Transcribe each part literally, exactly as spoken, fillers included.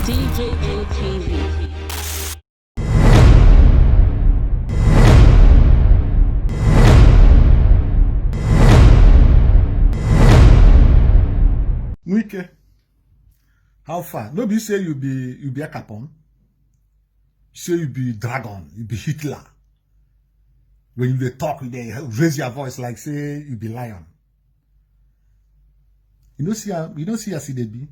D J N T V. Nwike, how far? No be say you be you be Akapon. Say you be dragon, you be Hitler. When you dey talk, you dey raise your voice like say you be lion. You know see am, you know see as e dey be.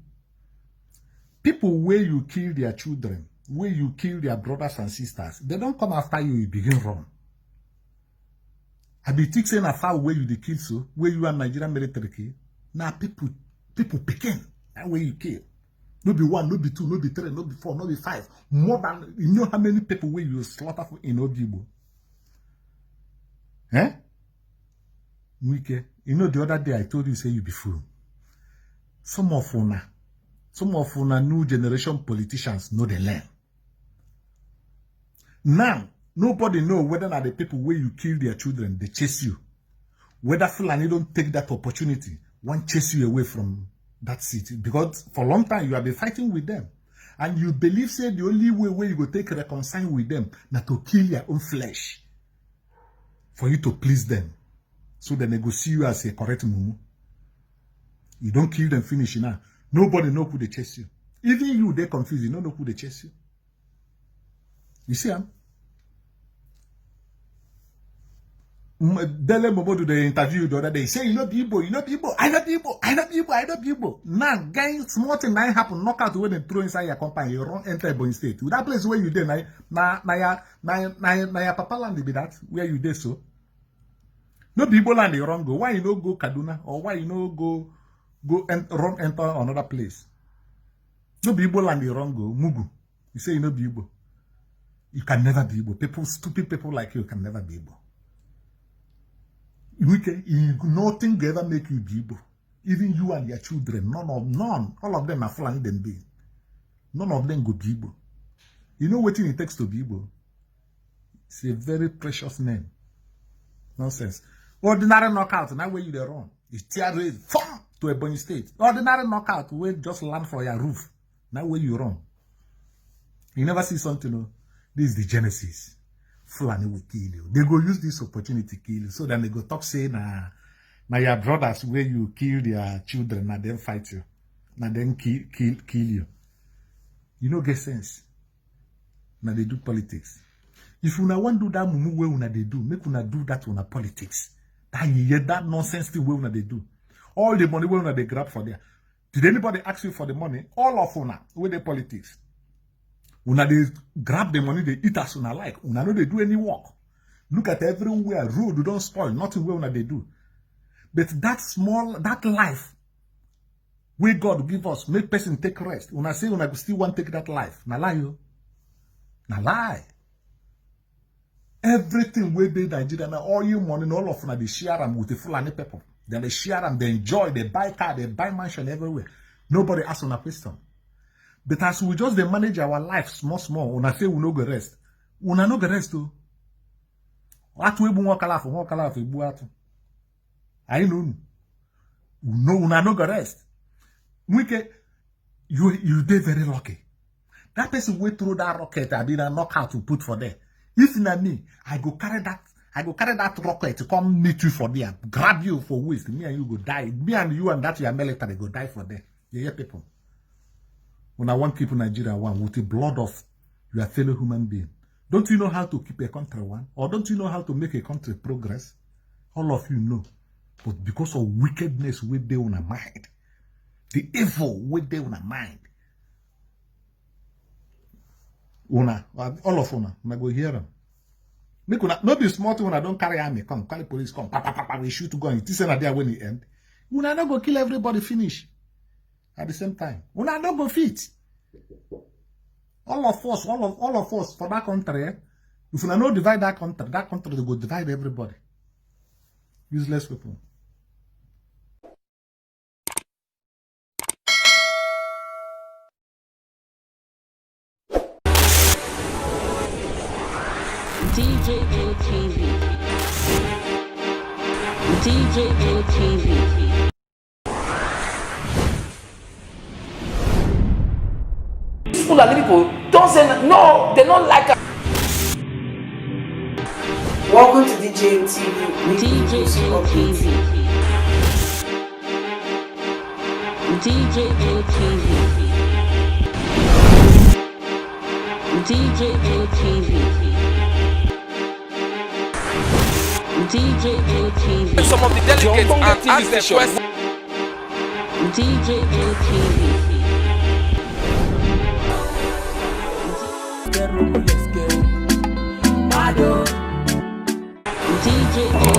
People wey you kill their children, wey you kill their brothers and sisters, they don come after you, you begin run. I be think say na fowl wey you dey kill so, wey you and Nigerian military kill, na people people pikin na wey you kill. No be one, no be two, no be three, no be four, no be five. More than you know how many people wey you slaughter for in Odigbo. Eh? Nwike, you know the other day I told you say you be fool. Some of una, some of una new generation politicians no dey learn. Now, nobody know whether na the people wey you kill their children dey chase you. Whether Fulani don take that opportunity, wan chase you away from that city. Because for long time, you have been fighting with them. And you believe say the only way wey you go take reconcile with them na to kill your own flesh for you to please them. So then they go see you as a correct mumu. You don kill them finish now. Nobody know who dey chase you. Even you dey confused, you no know who dey chase you. You see am? M- Dele Momodu dey interview you the other day. Say you no be Igbo, you no be Igbo, I no be Igbo, I no be Igbo, I no be Igbo. Now, guy, small thing na happen, knockout wey dem throw inside your compound, you run enter Ebonyi State. With that place where you dey, na na na your na na na your papa land be that where you dey so. No be Igbo land you run go. Why you no go Kaduna or why you no go go en- run enter another place? No be Igbo land you run go. Mugu. You say you no be Igbo. You can never be Igbo. People, stupid people like you can never be Igbo. Nwike, you, nothing go ever make you be Igbo. Even you and your children, none of none, all of them are Fulani dem be. None of them go be Igbo. You know wetin it takes to be Igbo? It's a very precious name. Nonsense. Ordinary knockout, na where you dey run. You tear raise, form to Ebonyi State. Ordinary knockout wey just land for your roof, na where you run. You never see something, no. This is the genesis. Fulani will kill you. They go use this opportunity kill you. So then they go talk say na na your brothers where you kill their children, na them fight you, na them kill kill kill you. You no get sense. Na dey do politics. If una wan do that mumu wey una dey do, make una do that una politics. That you hear that nonsense thing wey una dey do. All the money wey una dey grab for there. Did anybody ask you for the money? All of una wey dey politics. Una dey grab the money, dey eat as una like. Una no dey do any work. Look at everywhere, road don spoil, nothing wey una dey do. But that small, that life wey God give us, make person take rest. Una say una go still wan take that life. Na lie o. Na lie. Everything wey dey Nigeria na all you money, na all of una dey share am with the Fulani people. Then they share am, they enjoy, they buy car, they buy mansion everywhere. Nobody ask una question. But as we just dey manage our life small small, una say we no go rest. Una no go rest o. Atu egbu nwa ọkala afọ, nwa ọkala afọ egbu atu. I know. No, una no go rest. Nwike, you you dey very lucky. That person wey throw that rocket, I mean, that knockout you put for there. If na me, I go carry that, I go carry that rocket to come meet you for there, grab you for waist. Me and you go die. Me and you and that your military go die for there. You hear people? Una wan keep Nigeria one with the blood of your fellow human being. Don't you know how to keep a country one? Or don't you know how to make a country progress? All of you know. But because of wickedness wey dey una mind, the evil wey dey una mind, una, all of una, una go hear am. Make una, no be small thing una don carry army come, carry police come, pa pa pa pa, we shoot gun. You think say na there when e end? Una no go kill everybody finish at the same time. Una no go fit. All of us, all of all of us for that country, eh? If una no divide that country, that country dey go divide everybody. Useless people. D J N T V. D J N T V. Fulani people don't say no, they don't like am. Welcome to D J M T V. D J M T V. D J M T V. D J M T V. D J M T V. Some of the delegates and ask them questions. D J M T V. D J M